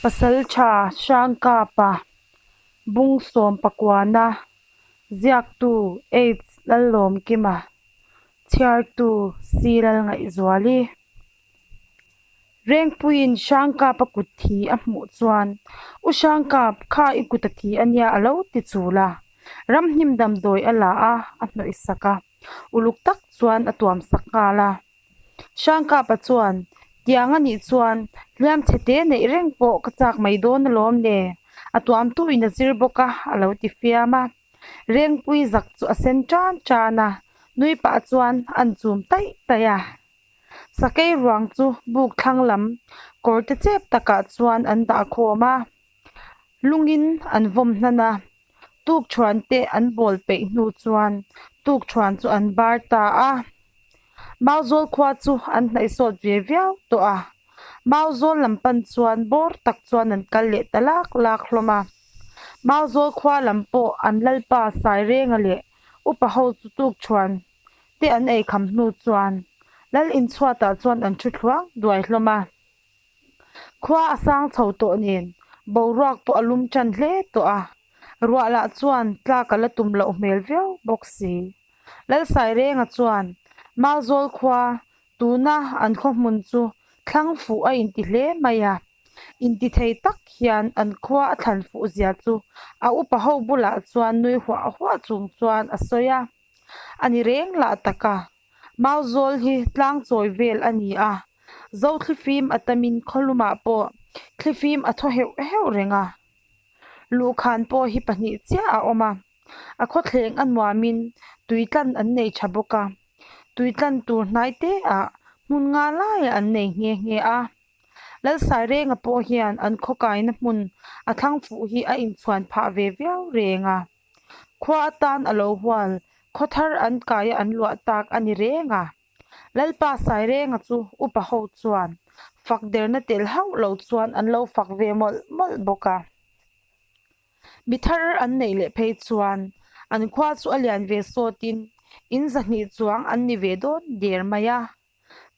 Pasaltha Hrangkapa Bungsawm Pakuana Ziaktu H Lallawmkima Chhiartu C Lalngaihzuali Rengpuiin Hrangkapa kut thi a hmuh chuan U Hrangkap, kha i kut a thi a nia a lo ti chul a. Ramhnim damdawi a la a, a hnawih sak a. Uluk tak chuan a tuam sak nghal a. Hrangkapa chuan, Tiang a nih chuan hliam chhe te neih reng pawh ka chak mai dawn alawm le, a tuamtu in a zir bawk a, a lo ti fiam a. Rengpui zak chu a sen tan tan a, nui pah chuan an chum taih taih a. Sakei ruang chu buk thlang lam kawr te chep takah chuan an dah khawm a, lungin an vawm hnan a, tukṭhuan te an bawl peih hnu chuan tukṭhuan chu an bar ta a. Mauzawl khua chu an hnaihsawt ve viau tawh a, Mauzawl lam pan chuan bawr tak chuan an kal leh ta lak lak hlawm a. Mauzawl khua lam pawh an lalpa Sairenga leh upa ho chu tukṭhuan te an ei kham hnu chuan lal inchhuatah chuan an thu thluang duai hlawm a. Khua a sang chho tawh nen boruak pawh a lum tan hle tawh a, ruah lah chuan tlak a la tum loh hmel viau bawk si. Lalsairenga chuan Mauzawl khua tuna an khaw hmun chu thlang fuh a inti hle mai a, inti thei tak hian an khua a thlan fuh zia chu a upa ho bulah chuan nui huah huah chung chuan a sawi a. A ni reng lah tak a, Mauzawl hi tlang chawi vel a ni a, zo thlifim a tamin khawlumah pawh thlifim a thaw heuh heuh reng a. Luhkhan pawh hi pahnih chiah a awm a, a khawthleng a nuamin tui tlan an nei tha bawk a, tui tlan tur hnai te ah hmun nga laiah an nei nghe nghe a. Lalsairenga pawh hian an khawkaina hmun a thlang fuh hi a inchhuan phah ve viau reng a. Khua atan a lo hual, khaw thar an kaia an luah tak a ni reng a. Lalpa Sairenga chu upa ho chuan fak derna tel hauh lo chuan an lo fak ve mawlh mawlh bawk a. Mi thar an neih leh phei chuan an khua chu a lian ve sawtin in zahnih chuang an ni ve dawn der mai a.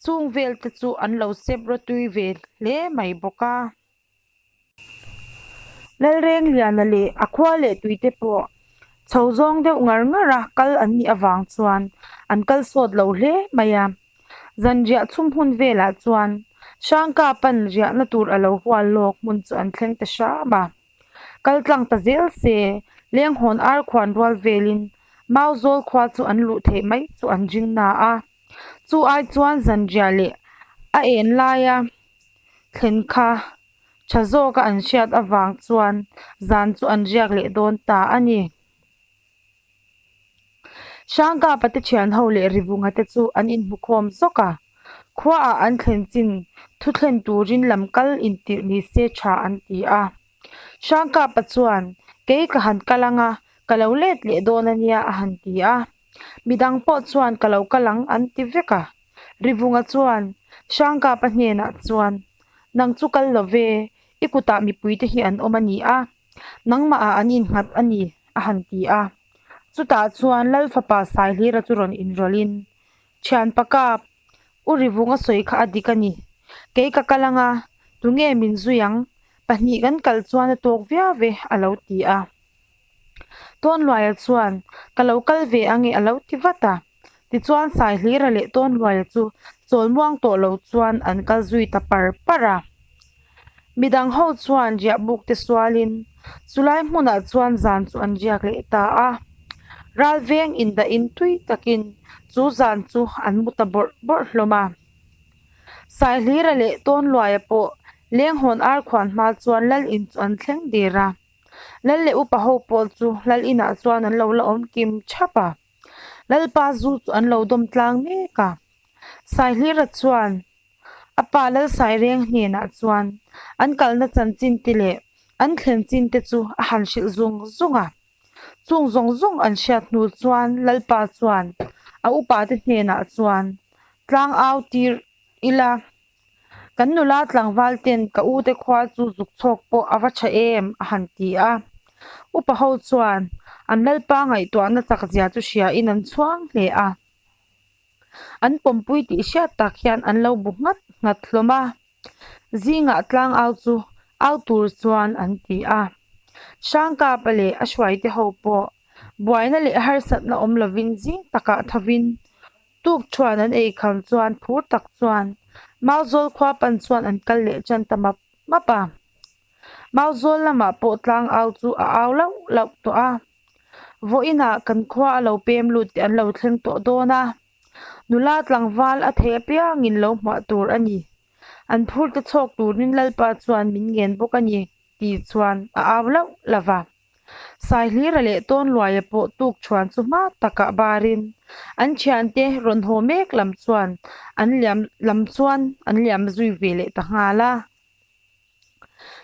Chung vel te chu an lo sep rawtui ve hle mai bawk a. Lalrengliana leh a khua leh tuite pawh chho zawng deuh ngar ngar a kal an nih avang chuan an kal sawt lo hle mai a. Zanriah chhum hun velah chuan Hrangka pan riahna tur a lo hual lawk hmun chu an thleng ta hram a. Kal tlang ta zel se, lenghawn ar khuan rual velin Mauzawl khua chu an luh theih mai chu an ring na a. Chu ai chuan zanriah leh a en laia thlen kha tha zawka an hriat avang chuan zan chu an riak leh dawn ta a ni. Hrangkapa te thian ho leh Rivunga te chu an inhmukhawm zawk a, khuaah an thlen chin thu thlen turin lam kal intirh ni se tha an ti a. Hrangkapa chuan, Kei ka han kal ang a, ka lo let leh dawn a nia a han ti a. Midang pawh chuan ka lo kal ang an ti vek a. Rivunga chuan Hrangkapa hnenah chuan, Nang chu kal lo ve, i kutah mipuite hi an awm a ni a, nangmahah an innghat a ni, a han ti a. Chutah chuan Lal fapa Saihlira chu rawn inrawlhin, Thianpa Kap, U Rivunga sawi kha a dik a ni. Kei ka kal ang a, tunge min zui ang? Pahnih kan kal chuan a tawk viau ve, a lo ti a. Tawnluaia chuan, Ka lo kal ve ang e, a lo ti vat a. Tichuan Saihlira leh Tawnluaia chu chawl muang tawh lo chuan an kal zui ta par par a. Midang ho chuan riah buk te sualin chulai hmunah chuan zan chu an riak leh ta a. Ral veng indahin tui takin chu zan chu an mu ta bawrh bawrh hlawm a. Saihlira leh Tawnluaia pawh lenghawn ar khuan hma chuan lal in chu an thleng der a. Lal leh upa ho pawh chu lal inah chuan an lo la awm kim thap a. Lalpa zu chu an lo dawm tlang mek a. Saihlira chuan a pa Lalsaireng hnenah chuan an kalna chanchin te leh an thlen chin te chu a han hrilh zung zung a. Chung zawng zawng an hriat hnu chuan Lalpa chuan a upa te hnenah chuan tlang au tir ila Kan nula tlangval ten ka u te khua chu zuk chhawk pawh a va tha em? a han ti a. Upa ho chuan an lalpa ngaihtuahna chak zia chu hria in an chhuang hle a. An pawmpui tih hriat tak hian an lo bu nghat nghat hlawm a. Zingah tlangau chu Au tur chuan an ti a. Hrangkapa leh a hruaite ho pawh buaina leh harsatna awm lovin zing takah thovin tukṭhuan an ei kham chuan phur tak chuan Mauzawl khua pan chuan an kal leh ṭan ta map map a. Mauzawl lamah pawh tlang au chu a au lauh lauh tawh a. Vawiinah kan khua a lo pem lut tih an lo thleng tawh dawn a, nula tlangval a thei apiangin lo hmuah tur a ni. An phur te chhawk turin Lalpa chuan min ngen bawk a ni tih chuan a au lauh lauh va. Saihlira leh Tawnluaia pawh tuk thuan chu hma takah barin an thiante rawn haw mek lam chuan an liam lam chuan an liam zui ve leh ta nghal a.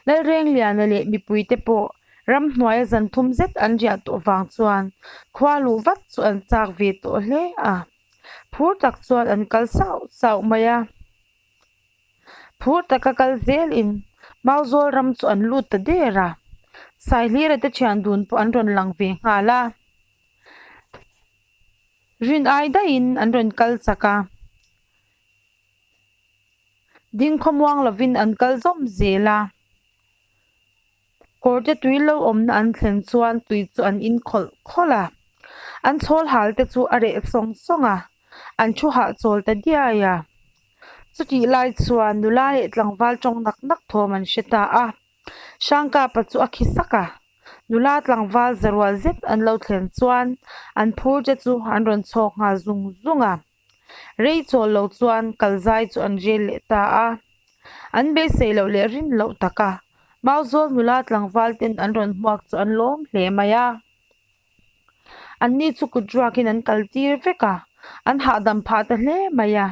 Lalrengliana leh mipuite pawh ramhnuaia zan thum zet an riah tawh vang chuan khua luh vat chu an chak ve tawh hle a. Phur tak chuan an kal sauh sauh mai a. Phur taka kal zelin Mauzawl ram chu an lut ta der a. Saihlira te thian dun pawh an rawn lang ve nghal a. Rin ai daihin an rawn kal chak a. Ding khawmuang lovin an kal zawm zel a. Kawrte tui lo awmna an thlen chuan tui chu an in khawlh khawlh a, an chhawl hal te chu a reh sawng sawng a, an thu hahchawl ta diai a. Chutih lai chuan nula leh tlangval tawng nak nak thawm an hre ta a, Hrangkapa chu a khi sak a, nula tlangval za rual zet an lo thlen chuan an phur te chu an rawn chhawk nghal zung zung a. Rei chawl lo chuan kal zai chu an rel leh ta a, an beisei loh leh rin loh tak a, Mauzawl nula tlangval ten an rawn hmuak chu an lawm hle mai a. Anni chu kut ruakin an kal tir vek a, an hahdam phah ta hle mai a.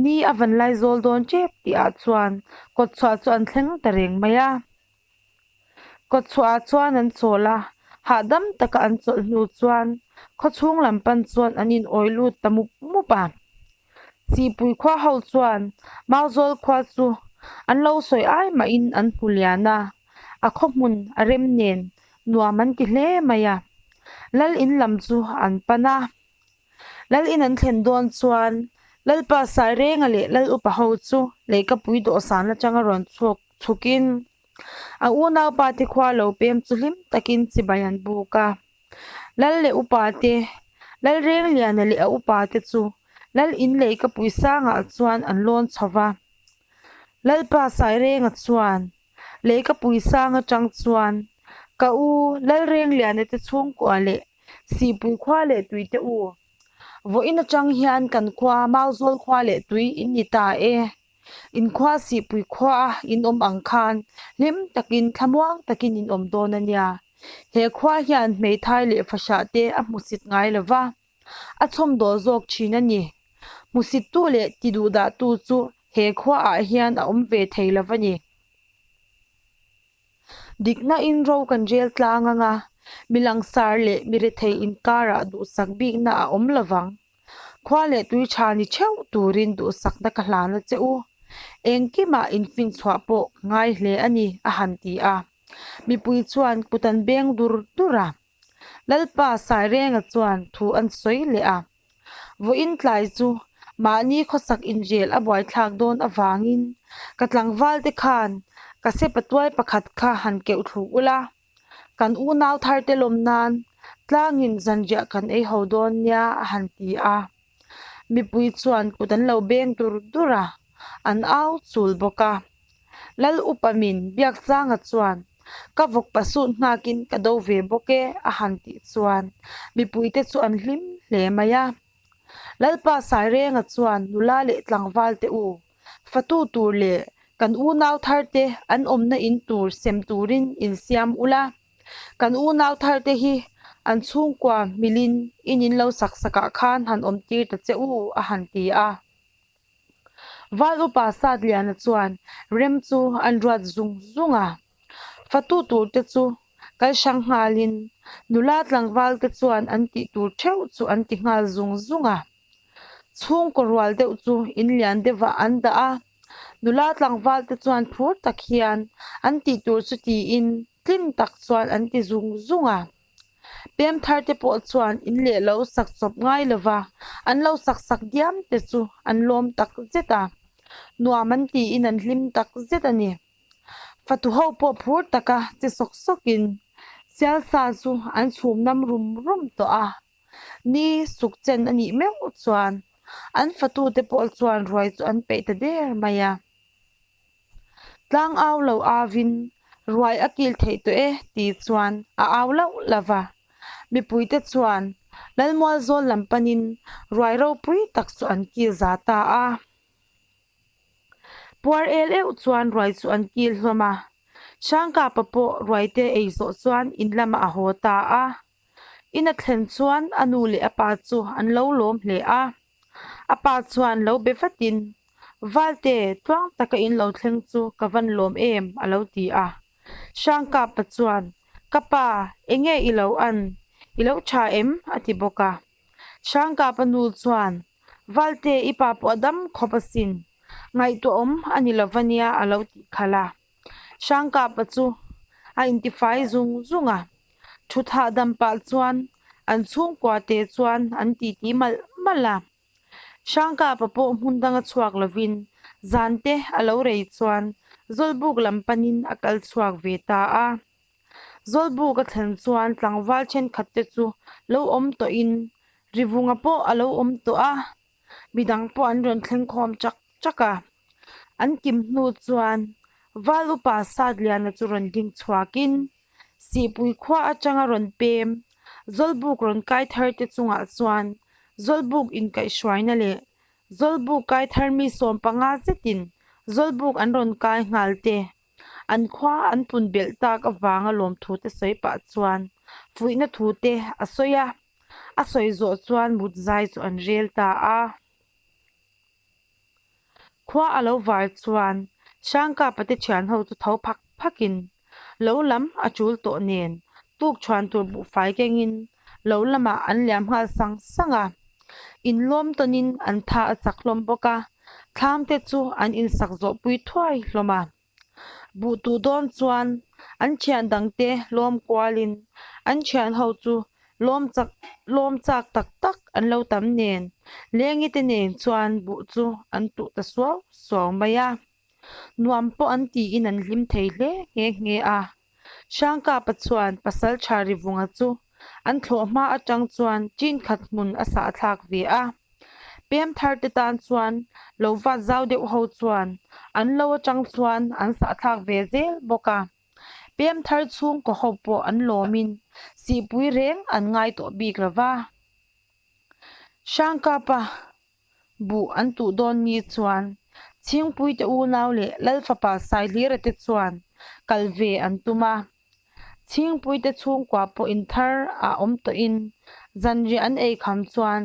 Ni a van lai zawl dawn tep tih ah chuan kawtchhuah chu an thleng ta reng mai a. Kawtchhuah ah chuan an chawl a, hahdam taka an chawlh hnu chuan khawchhung lam pan chuan an in awi lut ta mup mup a. Sihpui khua ho chuan Mauzawl khua chu an lo sawi ai mahin an hmu lian a, a khaw hmun a rem nen nuam an ti hle mai a. Lal in lam chu an pan a. Lal in an thlen dawn chuan Lalpa Sairenga leh Lal upa ho chu Leikapui dawhsan atanga rawn chhuak chhukin a unaupa te khua lo pem chu hlim takin chibai an buk a. Lal leh upa te, Lal Rengliana leh a upa te chu Lal in Leikapui sangah chuan an lawn chho va. Lalpa Sairenga chuan Leikapui sang atang chuan ka u Lal Rengliana te chhungkua leh Sihpui khua leh tui te u. Vawiin atang hian kan khua Mauzawl khua leh tui in ni ta e. In khua Sihpui khua a in awm ang khan hlim takin thlamuang takin in awm dawn a nia. He khua hian hmeithai leh fahrah te a hmusit ngai lo va, a chhawmdawl zawk thin a ni. Hmusittu leh tiduhdahtu chu he khua ah hian a awm ve thei lo va ni. Dikna in ro kan rel tlang ang a, mi langsar leh mi rethei inkarah duhsak bikna a awm lo vang. Khua leh tui tha ni theuh turin duhsakna ka hlan a che u. Engkimah infinchhuah pawh ka ngai hle a ni, a han ti a. Mipui chuan kut an beng dur dur a. Lalpa Sairenga chuan thu an sawi leh a. Vawiin tlai chu mahni khawsak inrel a buaithlak dawn avangin ka tlangval te khan ka sepa tuai pakhat kha han keuh thluk ula, kan unau thar te lawm nan tlangin zanriah kan ei ho dawn nia a han ti a. Mipui chuan kut an lo beng dur dur a, an au chul bawk a. Lal upa min Biakchanga chuan, Ka vawk pasut nghakin ka do ve bawk e, a han tih chuan mipuite chu an hlim hle mai a. Lalpa Sairenga chuan nula leh tlangval te u, fatu tur leh kan unau thar te an awmna in tur sem turin insiam ula, kan unau thar te hi an chhungkua milin in in lo sak sakah khan han awm tir ta che u, a han ti a. Val upa Satliana chuan rem chu an ruat zung zung a, fatu tur te chu kal hrang nghalin nula tlangval te chuan an tih tur theuh chu an ti nghal zung zung a. Chhungkaw rual deuh chu in lian deuhah an dah a, nula tlangval te chuan phur tak hian an tih tur chu tiin tlin tak chuan an ti zung zung a. Pem thar te pawh chuan in leh lo sak chawp ngai lo va, an lo sak sak diam te chu an lawm tak zet a, nuam an tiin an hlim tak zet a ni. Fatu ho pawh phur taka che sawk sawkin Sialsa chu an chhum nam rum rum tawh a, ni suk chen a nih meuh chuan an fatute pawh chuan ruai chu an peih ta der mai a. Tlang au lo auin ruai a kil theih tawh e tih chuan a au lauh lauh va, mipuite chuan Lalmualzawl lam panin ruai ropui tak chu an kil za ta a. Puar el euh chuan ruai chu an kil hlawm a, Hrangkapa pawh ruaite ei zawh chuan in lamah a haw ta a. In a thlen chuan a nu leh a pa chu an lo lawm hle a. A pa chuan lo be vatin, Valte, tluang taka in lo thleng chu ka van lawm em? a lo ti a. Hrangkapa chuan, Ka pa, enge i lo an? I lo tha em? a ti bawk a. Hrangkapa nu chuan, Valte, i pa pawh a dam khawp asin. Ngaihtuahawm a ni lo va nia a lo tih khalh a. Hrangkapa chu a intifai zung zung a, thut hahdam pah chuan an chhungkua te chuan an titi malh malh a. Hrangkapa pawh hmun danga chhuak lovin zan te a lo rei chuan Zawlbuk lam panin a kal chhuak ve ta a. Zawlbuk a thlen chuan tlangval thenkhat te chu lo awm tawhin Rivunga pawh a lo awm tawh a, midang pawh an rawn thleng khawm chak chak a. An kim hnu chuan Val upa Satliana chu rawn ding chhuakin Sihpui khua atanga rawn pem Zawlbuk rawn kai thar te chungah chuan Zawlbuk inkaihhruaina leh Zawlbuk kai thar mi 15 zetin Zawlbuk an rawn kai nghal te An khua an pun belh tak avanga lawmthu te sawi pah chuan fuihna thu te a sawi a, a sawi zawh chuan mut zai chu an rel ta a. Khua a lo var chuan Hrangkapa te thian ho chu tho phak phakin lo lam a tul tawh nen tuk chhuan tur buhfai kengin lo lamah an liam nghal sang sang a. Inlawm tawnin an tha a chak hlawm bawk a, thlam te chu an insak zawh pui thuai hlawm a. Buh tuh dawn chuan an thian dangte lawm kualin an thian ho chu lawm chak lawm chak tak tak an lo tam nen lengi te nen chuan buh chu an tuh ta suau suau mai a. Nuam pawh an tiin an hlim thei hle nghe nghe a. Hrangkapa chuan Pasaltha Rivunga chu an thlawh hma atang chuan chin khat hmun a sah thlak ve a. Pem thar te tan chuan lo vat zau deuh ho chuan an lo atang chuan an sah thlak ve zel bawk a. Pem thar chhungkaw ho pawh an lawmin sihpui reng an ngai tawh bik lo va. Hrangkapa buh an tuh dawn ni chuan Chhingpuite unau leh Lalfapa Saihlira te chuan kal ve an tum a. Chhingpuite chhungkua pawh inthar ah awm tawhin zanriah an ei kham chuan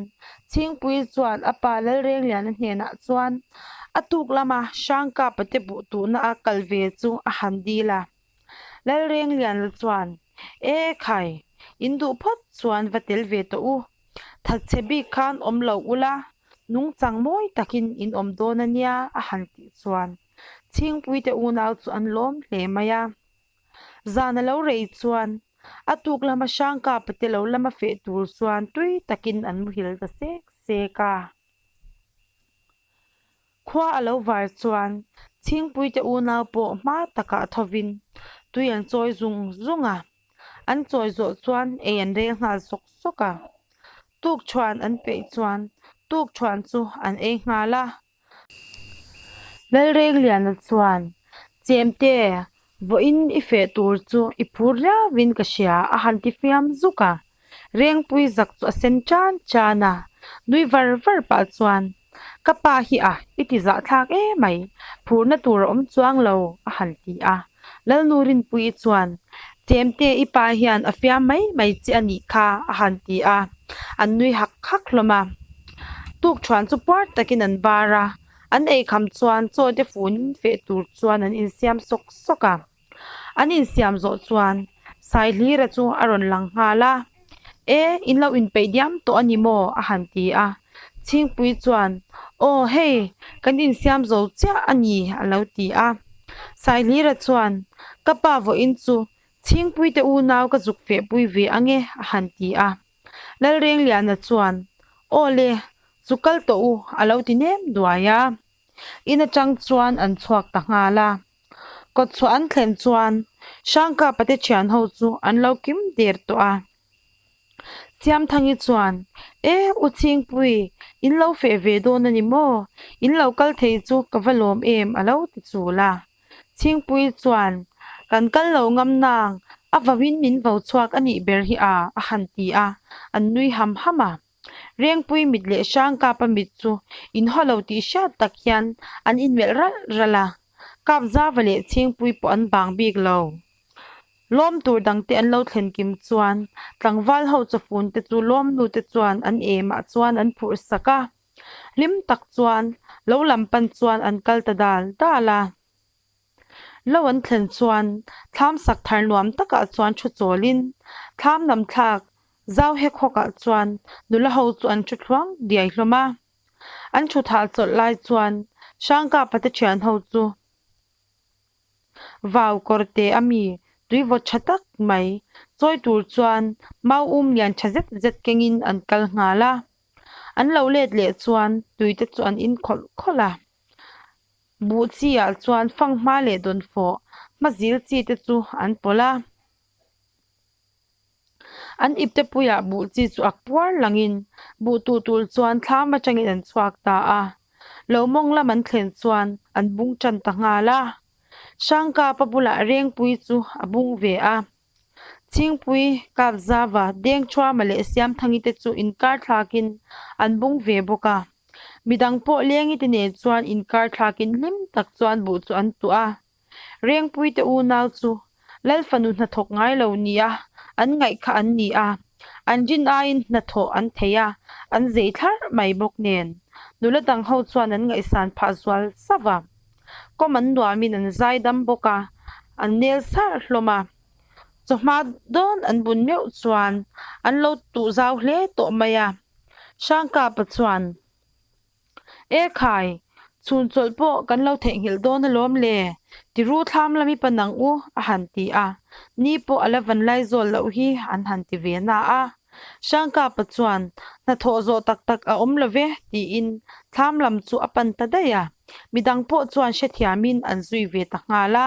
Chhingpui chuan a pa Lalrengliana hnenah chuan a tuk lama Hrangkapa te buh tuhna a kal ve chu a han dil a. Lalrengliana chuan, E khai, in duh phawt chuan va tel ve tawh u. Thatchhe bik khan awm lo ula, nungchang mawi takin in awm dawn a nia a han tih chuan Chhingpuite unau chu an lawm hle mai a. Zan a lo rei chuan a tuk lama Hrangkapa te lo lama feh tur chuan tui takin an muhil ta sek sek a. Khua a lo var chuan Chhingpuite unau pawh hma takah thovin tui an chawi zung zung a, an chawi zawh chuan ei an rel nghal sawk sawk a. Tukṭhuan an peih chuan tukṭhuan chu an ei nghal a. Lalrengliana chuan, Chemte, Vawiin i feh tur chu i phur riauin ka hria a han ti fiam zuk a, Rengpui zak chu a sen tan tan a, nui var var pah chuan, Ka pa hi a, i ti zahthlak emai, phurna tur a awm chuang lo a han ti a. Lalnu Rinpuii chuan, Chemte i pa hian a fiam mai mai che a nih kha a han ti a, an nui hak hak hlawm a. Tukṭhuan chu puar takin an bar a, An eikham chuan chaw te fun feh tur chuan an insiam sawk sawk a. An insiam zawh chuan Saihlira chu a rawn lang nghal a, E, in lo inpeih diam tawh a ni maw? a han ti a. Chhingpui chuan, Aw hei, kan insiam zo chiah a ni a lo ti a. Saihlira chuan, Ka pa vawiin chu Chhingpuite unau ka zuk fehpui ve ange a han ti a. Lalrengliana chuan, Aw le, chu kal tawh u, a lo ti nem duai a. In atang chuan an chhuak ta nghal a. Kawtchhuah an thlen chuan Hrangkapa te thian ho chu an lo kim der tawh a. Siamthangi chuan, E, U Chhingpui, in lo feh ve dawn a ni maw? In lo kal thei chu ka va lawm em a lo ti chul a. Chhingpui chuan, Kan kal lo ngam nang, a vauin min vo chhuak a nih ber hi a, a han ti a, an nui ham ham a. Rengpui mit leh Hrangkapa mit chu inhaw lo tih hriat tak hian an inmelh ralh ralh a, Kapzava leh Chhingpui pawh an bang bik lo. Lawm tur dangte an lo thlen kim chuan tlangval ho chawfun te chu lawmnu te chuan an emah chuan an phurh sak a, hlim tak chuan lo lam pan chuan an kal ta dal dal a. Lo an thlen chuan thlam sak thar nuam takah chuan thu chawlin thlam lam thlak zau hek hawkah chuan nula ho chu an thu thluang diai hlawm a. An thu thah chawlh lai chuan Hrangkapa te thian ho chu Vau kawr te a mi tui vawt tha tak mai chawi tur chuan mau um lian tha zet zet kengin an kal nghal a. An lo let leh chuan tui te chu an in khawlh khawlh a. Buh chi ah chuan fanghma leh dawnfawh hma zil chi te chu an pawlh a. An ipte puiah buh chi chu a puar langin buh tuh tur chuan thlam atangin an chhuak ta a. Lo mawng lam an thlen chuan an bung tan ta nghal a. Hrangkapa bulah Rengpui chu a bung ve a. Chhingpui, Kapzava, Dengthuama leh Siamthangi te chu inkar thlakin an bung ve bawk a. Midang pawh Lengi te nen chuan inkar thlakin hlim tak chuan buh chu an tuh a. Rengpui te unau chu Lal fanu hnathawk ngai lo nia an ngaih kha an ni a, an rin aiin hnathawh an thei a, an zei thlarh mai bawk nen. Nula dang ho chuan an ngaihsan phah zual sauh a. Kawm an nuamin an zai dam bawk a, an nel sarh hlawm a. Chawhma dawn an bun meuh chuan an lo tuh zau hle tawh mai a. Hrangkapa chuan. E khai, chhun chawlh pawh kan lo theihnghilh dawn alawm le, ti ru thlam lam i pan ang u, a han ti a. Ni pawh a la van lai zawl loh hi an han ti ve na a. Hrangkapa chuan, Hnathawh zawh tak tak a awm lo ve, tiin thlam lam chu a pan ta daih a. Midang pawh chuan hrethiamin an zui ve ta nghal a.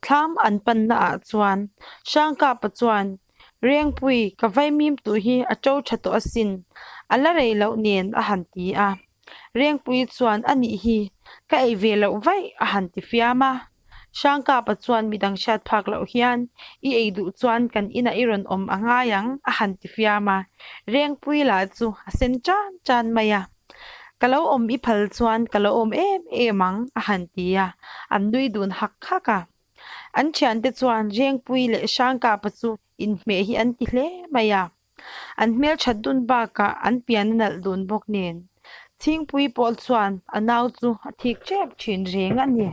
Thlam an panna ah chuan Hrangkapa chuan, Rengpui, ka vaimim tuh hi a to tha tawh asin, a la rei loh nen a han ti a. Rengpui chuan, A nih hi, ka ei ve loh vaih a han ti fiam a. Hrangkapa chuan midang hriat phak loh hian, I ei duh chuan kan inah i rawn awm a ngai ang a han ti fiam a. Rengpui lah chu a sen tan tan mai a. Ka lo awm i phal chuan ka lo awm em em ang, a han ti a, an nui dun hak hak a. An thiante chuan Rengpui leh Hrangkapa chu inhmeh hi an ti hle mai a. An hmelthat dun bakah an pian a nalh dun bawk nen. Chhingpui pawh chuan a nau chu a thik tep thin reng a ni.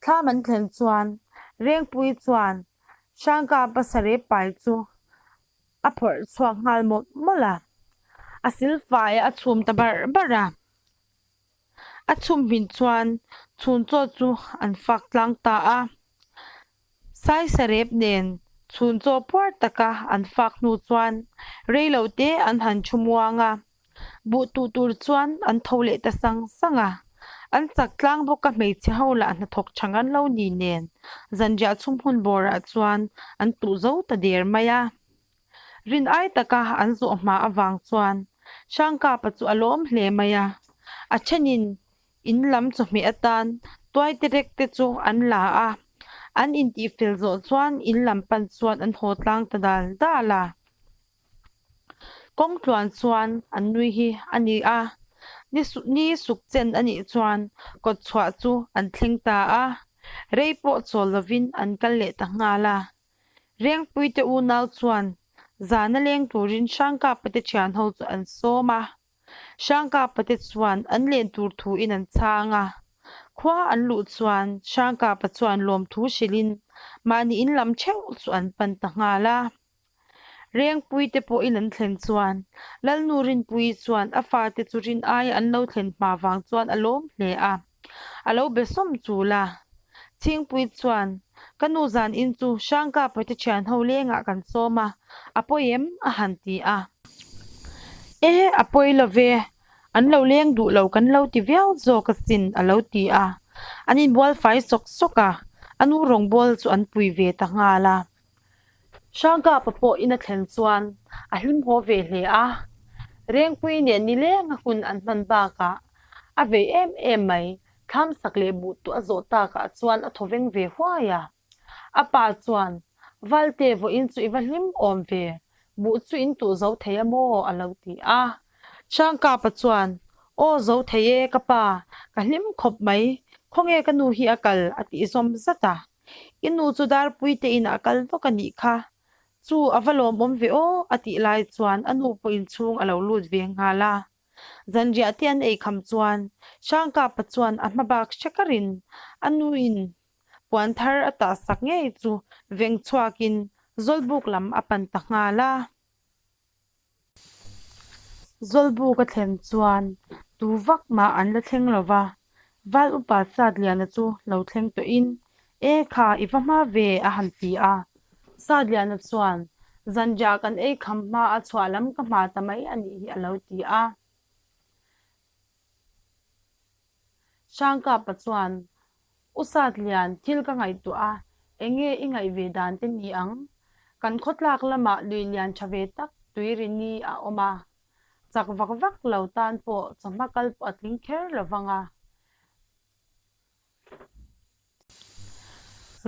Thlam an thlen chuan Rengpui chuan Hrangkapa sarep pai chu a phawrh chhuak nghal mawlh mawlh a, a silfai a chhum ta barh barh a. A chhum hmin chuan chhun chaw chu an fak tlang ta a. Saisarep nen chhun chaw puar taka an fak hnu chuan rei lo te an han thu muang a, buh tuh tur chuan an tho leh ta sang sang a. An chak tlang bawk a hmeichhe ho lah hnathawk tha ngan lo ni nen zanriah chhum hun bawrah chuan an tuh zo ta der mai a. Rin ai taka an zawh hma avang chuan Hrangkapa chu a lawm hle mai a, a thenin in lam chawhmeh atan tuai te rek te chu an la a, an intihfel zawh chuan in lam pan chuan an haw tlang ta dal dal a. Kawng tluan chuan an nui hi a ni a, ni suk chen a nih chuan kawt chhuah chu an thleng ta a, rei pawh chawl lovin an kal leh ta nghal a. Rengpuite unau chuan zana leng turin Hrangkapa te thian ho chu an sawm a, Hrangkapa te chuan an len tur thuin an chhang a. Khua an luh chuan Hrangkapa chuan lawmthu hrilhin mahni in lam theuh chu an pan ta nghal a. Rengpui te pawhin an thlen chuan Lalnu Rinpuii chuan a fate chu rin aia an lo thlen hma vang chuan a lawm hle a, a lo be sawm chul a. Chhingpui chuan, Ka nu zan in chu Hrangkapa te thian ho lengah kan sawm a, a pawi em? a han ti a. E, a pawi lo ve, an lo leng duh lo kan lo ti viau zawk asin, a lo ti a. An inbual fai sawk sawk a, a nu rawngbawl chu an pui ve ta nghal a. Hrangkapa pawh in a thlen chuan a hlim haw ve hle a, Rengpui nen nilenga hun an hman bakah a vei em em mai, thlamsak leh buh tuah a zawh takah chuan a thawveng ve huai a. A pa chuan, Valte vawiin chu i va hlim awm ve, buh chu in tuh zo thei a maw? a lo ti a. Hrangkapa chuan, Aw zo thei e ka pa, ka hlim khawp mai, khawnge ka nu hi a kal? a tih zawm zat a. I nu chu Darpui te inah a kal vak a nih kha, chu a va lawmawm ve aw a tih lai chuan a nu pawh inchhung a lo lut ve nghal a. Zanriah te an ei kham chuan Hrangkapa chuan a hma bak hre karin a nuin puan thar a tah sak ngei chu veng chhuakin Zawlbuk lam a pan ta nghal a. Zawlbuk a thlen chuan tu vak mah an la thleng lo va, Val upa Satliana chu lo thleng tawhin, E kha, i va hma ve, a han ti a. Satliana chuan, Zanriah kan ei kham hma a chhuah lam ka hma ta mai a nih hi a lo ti a. Hrangkapa chuan, U Satlian, thil ka ngaihtuah a, eng nge i ngaih ve dan te ni ang? Kan khawtlak lamah lui lian tha ve tak Tuirini a awm a, chak vak vak lo tan pawh chawhma kal pawh a tling kher lo vang a.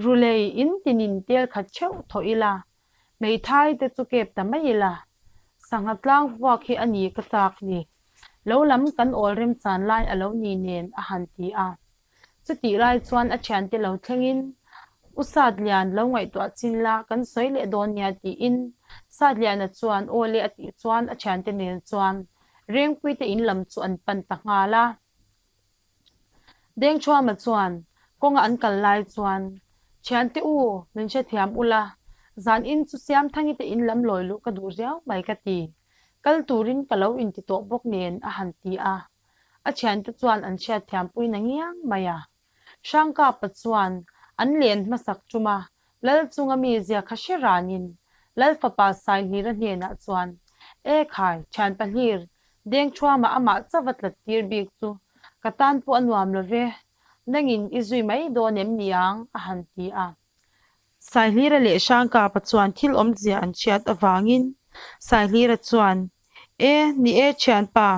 Rulei in tinin tel khat theuh thawh ila, hmeithai te chu kep ta mai ila, sangha tlang vuak hi a ni ka chak ni. Lo lam kan awl remchan lai a lo ni nen a han ti a. Chutih lai chuan a thiante lo thlengin, U Satlian, lo ngaihtuah chin la, kan sawi leh dawn nia tiin Satliana chuan aw le a tih chuan a thiante nen chuan Rengpuite in lam chu an pan ta nghal a. Dengthuama chuan kawnga an kal lai chuan, Thiante u, min hrethiam ula, zan in chu Siamthangi te in lam lawi luh ka duh riau mai ka ti. Kal turin ka lo inti tawh bawk nen a han ti a. A thiante chuan an hriatthiampui na ngiang mai a. Hrangkapa chuan an len hmasak tum a, Lal chunga mi zia kha hre ranin Lal fapa Saihlira hnenah chuan, E khai, thianpa Hlir, Dengthuama amah chauh a tlat tir bik chu ka tan pawh a nuam lo ve, nangin i zui mai dawn em niang? a han ti a. Saihlira leh Hrangkapa chuan thil awmzia an hriat avangin Saihlira chuan, E, ni e thianpa,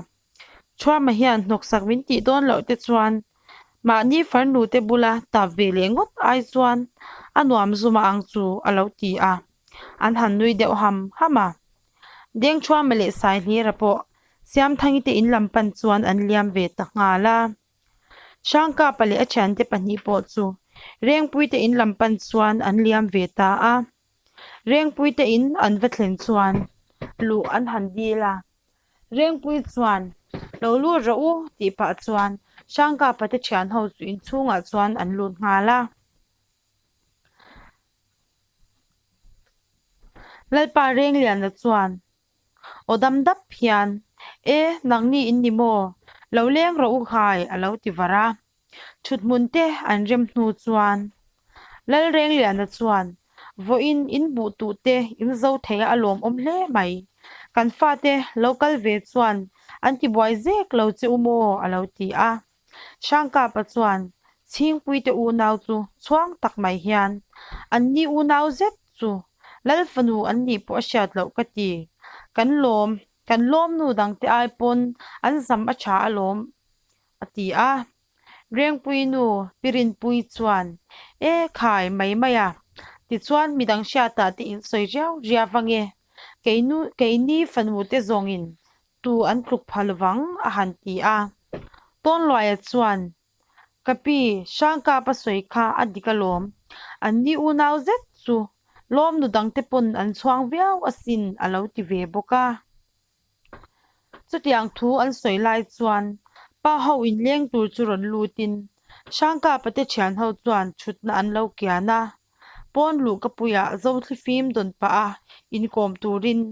Thuama hian hnawksak min tih dawn loh te chuan mahni farnu te bula tap ve leh ngawt ai chuan a nuam zum a ang chu a lo ti a, an han nui deuh ham ham a. Dengthuama leh Saihlira pawh Siamthangi te in lam pan chuan an liam ve ta nghal a. Hrangkapa leh a thiante pahnih pawh chu Rengpuite in lam pan chuan an liam ve ta a. Rengpuite in an va thlen chuan luh an han dil a. Rengpui chuan, Lo lut rawh u, tih pah chuan Hrangkapa te thian ho chu inchhungah chuan an lut nghal a. Lalpa Rengliana chuan aw dam dap hian, E, nangni in ni maw? Lo leng rawh u khai, a lo ti var a. Thuthmun te an rem hnu chuan Lalrengliana chuan, Vawiin in buh tuh te in zo thei a a lawmawm hle mai. Kan fate lo kal ve chuan an ti buai zek lo che u maw? a lo ti a. Hrangkapa chuan Chhingpuite unau chu chhuang tak mai hian, Anni unau zet chu Lal fanu an nih pawh a hriat loh ka ti. Kan lawm, kan lawmnu dangte ai pawn an zam a tha alawm a ti a. Rengpui nu Pi Rinpui chuan, E khai mai mai a, tichuan midang hriatah te in sawi riau riau vang e, keinu keini fanu te zawngin tu an tluk pha lovang a han ti a. Tawnluaia chuan, Ka pi, Hrangkapa sawi kha a dik alawm, anni unau zet chu lawmnu dangte pawn an chhuang viau asin a lo ti ve bawk a. Chutiang thu an sawi lai chuan pa ho inleng tur chu rawn lutin Hrangkapa te thian ho chuan thutna an lo kian a, pawn luh ka puiah Zothli fim dawn pah a inkawm turin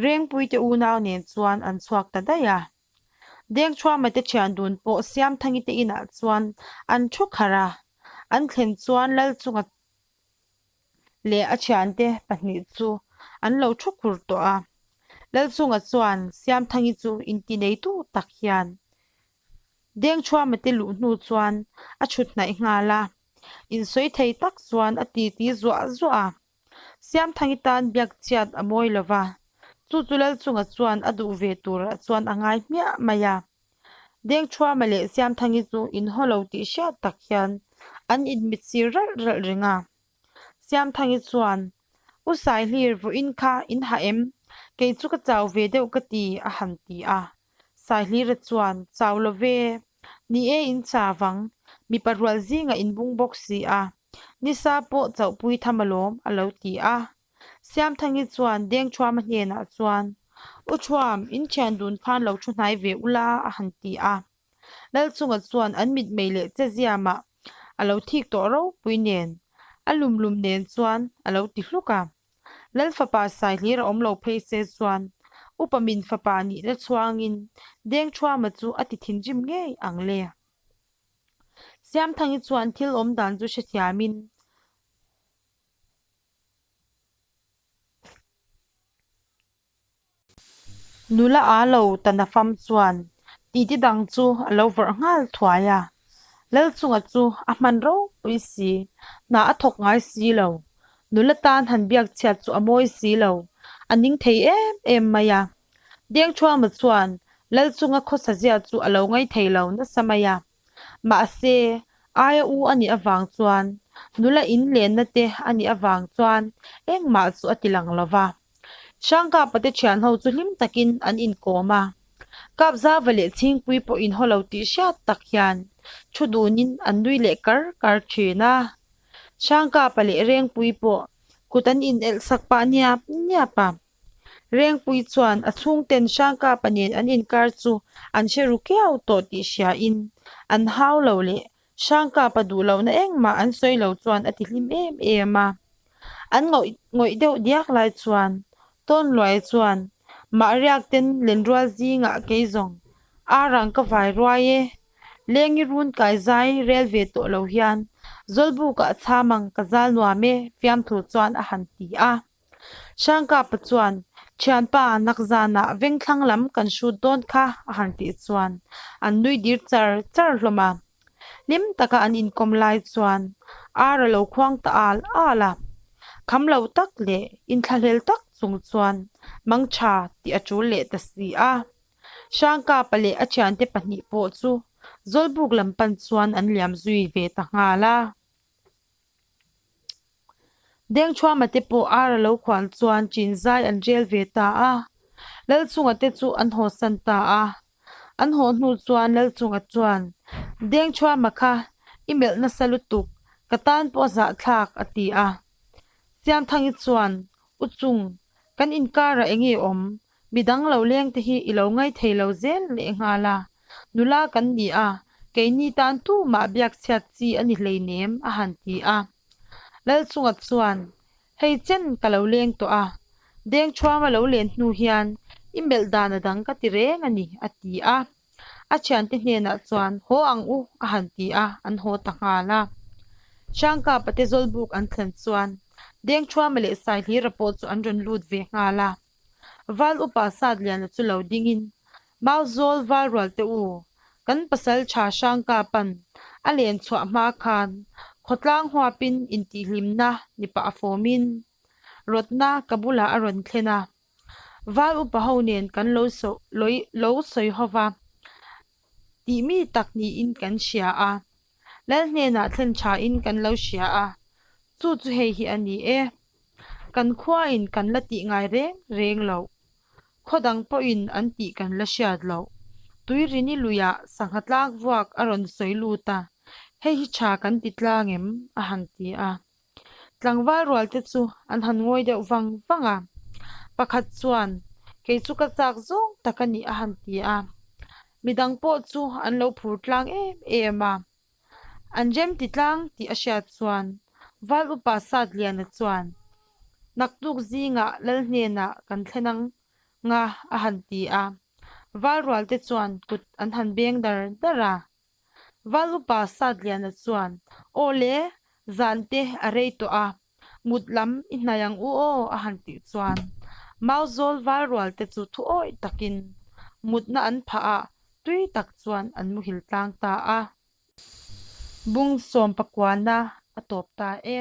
Rengpui te unau nen chuan an chhuak ta daih a. Dengthuama te thian dun pawh Siamthangi te inah chuan an thu kharh a, an thlen chuan Lalchunga leh a thiante pahnih chu an lo thu khur tawh a. Lalchunga chuan Siamthangi chu intineitu tak hian. Dengṭhuama te luh hnu chuan a chhut hnaih nghal a, insawi thei tak chuan a titi zuah zuah a. Siamthangi tan biak chhiat a mawi lo va, chu chu Lalchunga chuan a duh ve turah chuan a ngai hmiah mai a. Dengṭhuama leh Siamthangi chu inhaw lo tih hriat tak hian an inmitsir ralh ralh reng a. Siamthangi chuan, U Saihlir, vawiin kha in hah em? Kei chu ka chau ve deuh ka ti, a han ti a. Saihlira chuan, Chau lo ve, ni e in chau ang, mipa rual zingah in bung bawk si a, nisa pawh chauhpui tham alawm, a lo ti a. Siamthangi chuan Dengṭhuama hnenah chuan, U Ṭhuam, in ṭhian dun khan lo thu hnai ve ula, a han ti a. Lalchunga chuan an mitmei leh che ziamah a lo thik tawh ropui nen, a lum lum nen chuan a lo ti hluk a. Lal fapa Saihlir a awm lo phei se chuan upa min fapa nihna chhuangin Dengṭhuama chu a ti thinrim ngei ang le. Siamthangi chuan thil awm dan chu hrethiamin Nula a lo ta nafam chuan titi dang chu a lo vawrh nghal thuai a. Lalchunga chu a hman ropui si, hna a thawk ngai si lo. Nula tan han biak chhiat chu a mawi si lo, a ning thei em em mai a. Dengṭhuama chuan Lalchunga khawsa zia chu a lo ngai thei lo nasa mai a. Mahse, aia u a nih avang chuan nula in lenna te a nih avang chuan engmah chu a ti lang lo va. Hrangkapa te thian ho chu hlim takin an inkawm a. Kapzava leh Chhingpui pawh inhaw lo tih hriat tak hian thu dunin an nui leh kar kar thin a. Hrangkapa leh Rengpui pawh kut an inelh sak pah niap niap a. Rengpui chuan a chhungten Hrangkapa nen an inkar chu an hre ru kiau tawh tih hriain an hau lo leh Hrangkapa duh lohna engmah an sawi lo chuan a ti hlim em em a. An ngawih ngawih deuh diak lai chuan Tawnluai chuan Mahriak ten lenrual zingah kei zawng ar ang ka vai ruai e, Lengi run kai zai rel ve tawh lo hian Zawlbukah chham ang ka zal nuam e fiamthu chuan a han ti a. Hrangkapa chuan, Thianpa, nakzanah vengthlang lam kan hrut dawn kha, a han tih chuan an nui dir char char hlawm a. Hlim taka an inkawm lai chuan ar a lo khuang ta al al a. Kham lo tak leh inthlahlel tak chung chuan mangtha tih a tul leh ta si a. Hrangkapa leh a thiante pahnih pawh chu Zawlbuk lam pan chuan an liam zui ve ta nghal a. Dengṭhuama te pawh ar a lo khuan chuan chin zai an rel ve ta a, Lalchunga te chu an hawsan ta a. An haw hnu chuan Lalchunga chuan, Dengṭhuama kha i melh nasa lutuk, ka tan pawh a zahthlak, a ti a. Siamthangi chuan, U Chung, kan inkarah eng nge awm? Midang lo leng te hi i lo ngai thei lo zel lehnghal a, nula kan ni a, keini tan tumah biak chhiat chi a ni hleinem, a han ti a. Lalchunga chuan, Hei chen ka lo leng tawh a, Dengṭhuama lo len hnu hian i melh dan a dang ka ti reng a ni, a ti a. A thiante hnenah chuan, Haw ang u, a han ti a, an haw ta nghal a. Hrangkapa te Zawlbuk an thlen chuan Dengṭhuama leh Saihlira pawh chu an rawn lut ve nghal a. Val upa Satliana chu lo dingin, Mauzawl val rual te u, kan pasal tha Hrangkapa'n a len chhuah hma khan khawtlang huapin intihhlimna ni pah a fawmin rawtna ka bulah a rawn thlen a. Val upa ho nen kan lo lo sawi ho va, tih mi tak niin kan hria a. Lal hnenah thlen thain kan lo hria a, chu chu hei hi a ni e. Kan khuain kan la tih ngai reng reng loh. Khaw dang pawhin an tih kan la hriat loh. Tuirini luiah sangha tlak vuak a rawn sawi lut a, hei hi tha kan ti tlang em? a han ti a. Tlangval rual te chu an han ngawi deuh vang vang a, pakhat chuan, Kei chu ka chak zawng tak a ni a han ti a. Midang pawh chu an lo phur tlang em em a. An rem ti tlang tih a hriat chuan Val Upa Satliana chuan, Naktuk zingah Lal hnenah kan thlen ang nga a han ti a. Val rual te chuan kut an han beng dar dar a. Val Upa Satliana chuan, Aw le, zan te a rei tawh a, mut lam i hnai ang u aw a han tih chuan Mauzawl val rual te chu thu awih takin mutna an phah a. Tui tak chuan an muhil tlang ta a. Bung sawmpakuana a tawp ta e.